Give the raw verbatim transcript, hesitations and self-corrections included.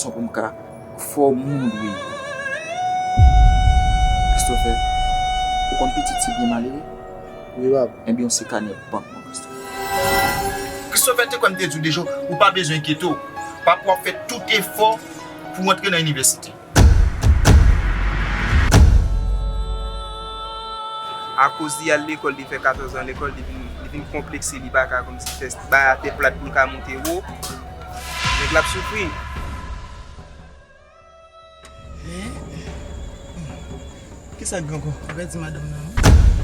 Fason pou m ka fè w moun ou ye. Christopher, ou konn pitit se byen malere? Wi, papa. Ebyen, se kanè bank mwen, Christopher. Christopher, te kwè m te di w deja, ou pa bezwen enkyete w. Papa w ap fè tout efò pou w antre nan inivèsite. Akoz li al lekòl, li fè katòz an lekòl, li vin, li vin konplekse, li pa ka kòmsi fè bay atè plat pou l ka monte wo. Nèg la ap soufri. Men, kisa k gen ankò? Ou pèdi madanm nan, non?